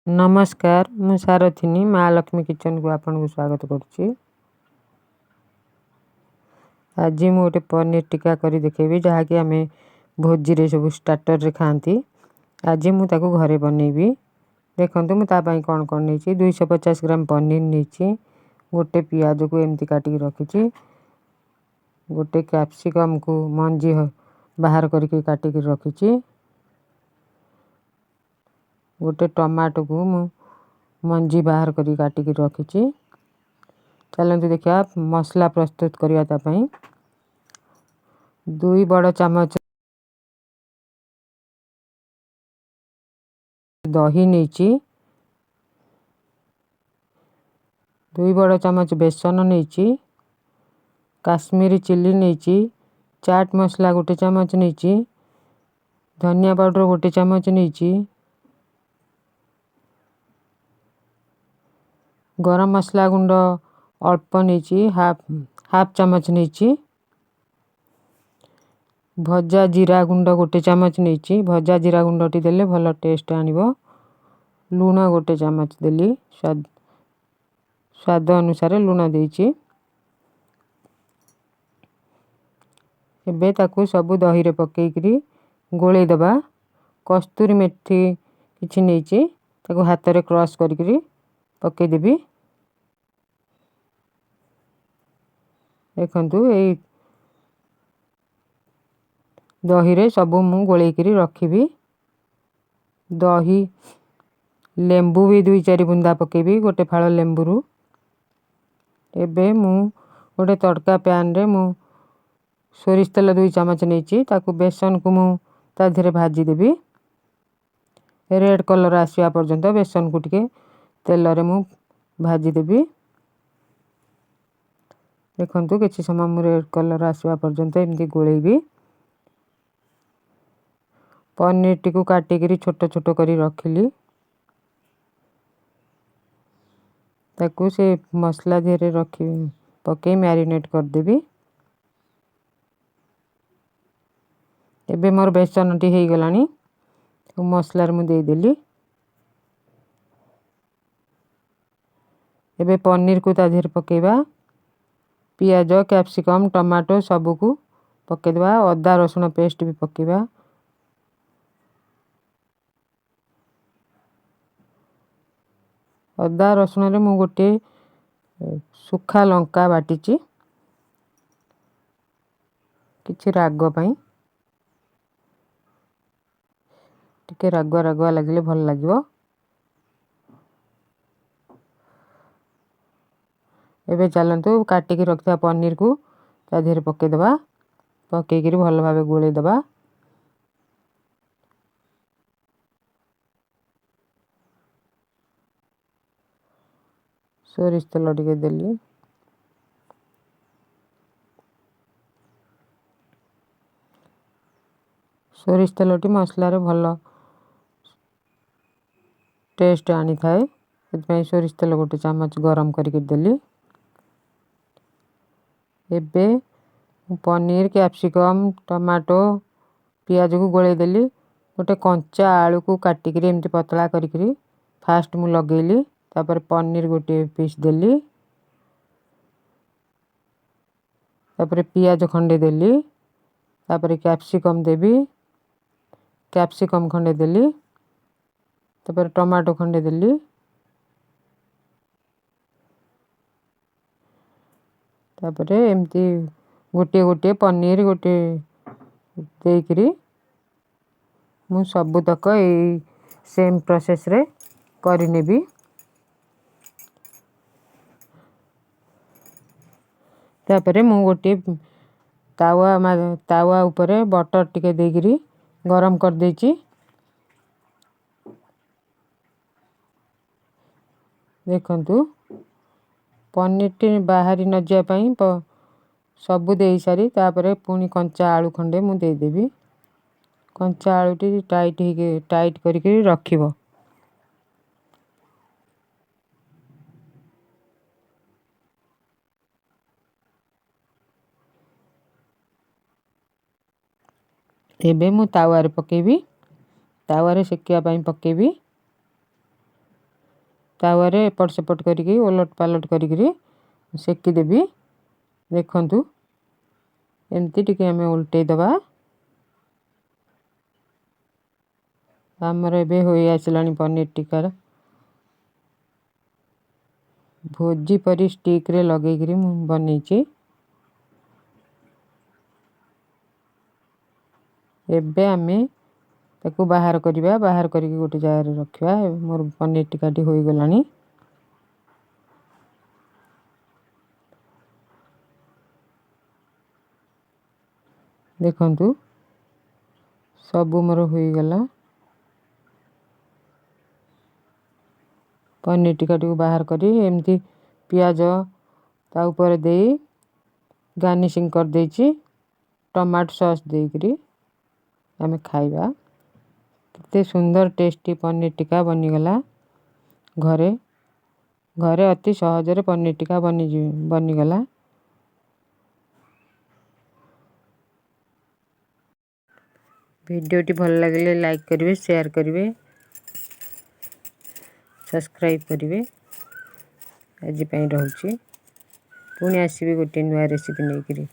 ନମସ୍କାର, ମୁଁ ସାରଥିନୀ ମା ଲକ୍ଷ୍ମୀ କିଚେନକୁ ଆପଣଙ୍କୁ ସ୍ୱାଗତ କରୁଛି। ଆଜି ମୁଁ ଗୋଟେ ପନିର ଟିକ୍କା କରି ଦେଖେଇବି, ଯାହାକି ଆମେ ଭୋଜିରେ ସବୁ ଷ୍ଟାର୍ଟରରେ ଖାଆନ୍ତି। ଆଜି ମୁଁ ତାକୁ ଘରେ ବନେଇବି। ଦେଖନ୍ତୁ ମୁଁ ତା ପାଇଁ କ'ଣ କ'ଣ ନେଇଛି। 250 ଗ୍ରାମ ପନିର ନେଇଛି, ଗୋଟେ ପିଆଜକୁ ଏମିତି କାଟିକି ରଖିଛି, ଗୋଟେ କ୍ୟାପ୍ସିକମ୍କୁ ମଞ୍ଜି ବାହାର କରିକି କାଟିକି ରଖିଛି, ଗୋଟେ ଟମାଟୋକୁ ମୁଁ ମଞ୍ଜି ବାହାର କରି କାଟିକି ରଖିଛି। ଚାଲନ୍ତୁ ଦେଖିବା ମସଲା ପ୍ରସ୍ତୁତ କରିବା। ତା ପାଇଁ 2 ବଡ଼ ଚାମଚ ଦହି ନେଇଛି, 2 ବଡ଼ ଚାମଚ ବେସନ ନେଇଛି, କାଶ୍ମୀରୀ ଚିଲି ନେଇଛି, ଚାଟ୍ ମସଲା 1 ଚାମଚ ନେଇଛି, ଧନିଆ ପାଉଡ଼ର 1 ଚାମଚ ନେଇଛି, ଗରମ ମସଲା ଗୁଣ୍ଡ ଅଳ୍ପ ନେଇଛି, ହାଫ୍ ଚାମଚ ନେଇଛି, ଭଜା ଜିରା ଗୁଣ୍ଡ 1 ଚାମଚ ନେଇଛି। ଭଜା ଜିରା ଗୁଣ୍ଡଟି ଦେଲେ ଭଲ ଟେଷ୍ଟ ଆଣିବ। ଲୁଣ 1 ଚାମଚ ଦେଲି, ସ୍ୱାଦ ଅନୁସାରେ ଲୁଣ ଦେଇଛି। ଏବେ ତାକୁ ସବୁ ଦହିରେ ପକେଇକିରି ଗୋଳେଇ ଦେବା। କସ୍ତୁରୀ ମେଥି କିଛି ନେଇଛି, ତାକୁ ହାତରେ କ୍ରସ୍ କରିକିରି ପକେଇଦେବି। ଦେଖନ୍ତୁ ଏଇ ଦହିରେ ସବୁ ମୁଁ ଗୋଳେଇକିରି ରଖିବି। ଦହି ଲେମ୍ବୁ ବି 2-4 ବୁନ୍ଦା ପକେଇବି, ଗୋଟେ ଫାଳ ଲେମ୍ବୁରୁ। ଏବେ ମୁଁ ଗୋଟେ ତଡ଼କା ପ୍ୟାନ୍ରେ ମୁଁ ସୋରିଷ ତେଲ 2 ଚାମଚ ନେଇଛି, ତାକୁ ବେସନକୁ ମୁଁ ତା ଦେହରେ ଭାଜିଦେବି। ରେଡ଼୍ କଲର୍ ଆସିବା ପର୍ଯ୍ୟନ୍ତ ବେସନକୁ ଟିକେ ତେଲରେ ମୁଁ ଭାଜିଦେବି। ଦେଖନ୍ତୁ କିଛି ସମୟ ମୁଁ ରେଡ଼୍ କଲର୍ ଆସିବା ପର୍ଯ୍ୟନ୍ତ ଏମିତି ଗୋଳେଇବି। ପନିରଟିକୁ କାଟିକିରି ଛୋଟ ଛୋଟ କରି ରଖିଲି, ତାକୁ ସେ ମସଲା ଦେହରେ ରଖି ପକେଇ ମ୍ୟାରିନେଟ୍ କରିଦେବି। ଏବେ ମୋର ବେସନଟି ହେଇଗଲାଣି, ମସଲାରେ ମୁଁ ଦେଇଦେଲି। ଏବେ ପନିରକୁ ତା ଦେହରେ ପକେଇବା, ପିଆଜ, କ୍ୟାପ୍ସିକମ୍, ଟମାଟୋ ସବୁକୁ ପକେଇଦେବା, ଅଦା ରସୁଣ ପେଷ୍ଟ ବି ପକେଇବା। ଅଦା ରସୁଣରେ ମୁଁ ଗୋଟିଏ ଶୁଖା ଲଙ୍କା ବାଟିଛି କିଛି ରାଗ ପାଇଁ, ଟିକେ ରାଗୁଆ ରାଗୁଆ ଲାଗିଲେ ଭଲ ଲାଗିବ। ଏବେ ଚାଲନ୍ତୁ କାଟିକି ରଖିଥିବା ପନିରକୁ ତା ଦେହରେ ପକେଇଦେବା, ପକେଇକିରି ଭଲ ଭାବେ ଗୋଳେଇ ଦେବା। ସୋରିଷ ତେଲ ଟିକେ ଦେଲି। ସୋରିଷ ତେଲଟି ମସଲାରେ ଭଲ ଟେଷ୍ଟ ଆଣିଥାଏ, ସେଥିପାଇଁ ସୋରିଷ ତେଲ 1 ଚାମଚ ଗରମ କରିକି ଦେଲି। ଏବେ ପନିର, କ୍ୟାପ୍ସିକମ୍, ଟମାଟୋ, ପିଆଜକୁ ଗୋଳେଇ ଦେଲି। ଗୋଟେ କଞ୍ଚା ଆଳୁକୁ କାଟିକିରି ଏମିତି ପତଳା କରିକିରି ଫାଷ୍ଟ ମୁଁ ଲଗେଇଲି, ତାପରେ ପନିର ଗୋଟିଏ ପିସ୍ ଦେଲି, ତାପରେ ପିଆଜ ଖଣ୍ଡେ ଦେଲି, ତାପରେ କ୍ୟାପ୍ସିକମ୍ ଦେବି, କ୍ୟାପ୍ସିକମ୍ ଖଣ୍ଡେ ଦେଲି, ତାପରେ ଟମାଟୋ ଖଣ୍ଡେ ଦେଲି। ତାପରେ ଏମିତି ଗୋଟିଏ ଗୋଟିଏ ପନିର ଗୋଟିଏ ଦେଇକିରି ମୁଁ ସବୁତକ ଏଇ ସେମ୍ ପ୍ରୋସେସ୍ରେ କରିନେବି। ତାପରେ ମୁଁ ଗୋଟିଏ ତାୱା ଉପରେ ବଟର୍ ଟିକେ ଦେଇକିରି ଗରମ କରିଦେଇଛି। ଦେଖନ୍ତୁ ପନିରଟି ବାହାରି ନଯିବା ପାଇଁ ସବୁ ଦେଇସାରି ତାପରେ ପୁଣି କଞ୍ଚା ଆଳୁ ଖଣ୍ଡେ ମୁଁ ଦେଇଦେବି। କଞ୍ଚା ଆଳୁଟି ଟାଇଟ୍ ହେଇକି ଟାଇଟ୍ କରିକି ରଖିବ। ଏବେ ମୁଁ ତାୱାରେ ପକେଇବି, ତାୱାରେ ସେକିବା ପାଇଁ ପକେଇବି। ତାୱାରେ ଏପଟ ସେପଟ କରିକି ଓଲଟ ପାଲଟ କରିକିରି ସେକିଦେବି। ଦେଖନ୍ତୁ, ଏମିତି ଟିକେ ଆମେ ଓଲଟେଇ ଦେବା। ଆମର ଏବେ ହୋଇ ଆସିଲାଣି ପନିର ଟିକାର। ଭୋଜି ପରି ଷ୍ଟିକ୍ରେ ଲଗେଇକିରି ମୁଁ ବନେଇଛି। ଏବେ ଆମେ ତାକୁ ବାହାର କରିବା, ବାହାର କରିକି ଗୋଟେ ଜାଗାରେ ରଖିବା। ମୋର ପନିର ଟିକାଟି ହୋଇଗଲାଣି। ଦେଖନ୍ତୁ, ସବୁ ମୋର ହୋଇଗଲା। ପନିର ଟିକାଟିକୁ ବାହାର କରି ଏମିତି ପିଆଜ ତା ଉପରେ ଦେଇ ଗାର୍ନିସିଂ କରିଦେଇଛି। ଟମାଟୋ ସସ୍ ଦେଇକରି ଆମେ ଖାଇବା। କେତେ ସୁନ୍ଦର ଟେଷ୍ଟି ପନିର ଟିକା ବନିଗଲା ଘରେ। ଘରେ ଅତି ସହଜରେ ପନିର ଟିକା ବନିଗଲା। ଭିଡ଼ିଓଟି ଭଲ ଲାଗିଲେ ଲାଇକ୍ କରିବେ, ସେୟାର କରିବେ, ସବସ୍କ୍ରାଇବ୍ କରିବେ। ଆଜି ପାଇଁ ରହୁଛି, ପୁଣି ଆସିବି ଗୋଟିଏ ନୂଆ ରେସିପି ନେଇକରି।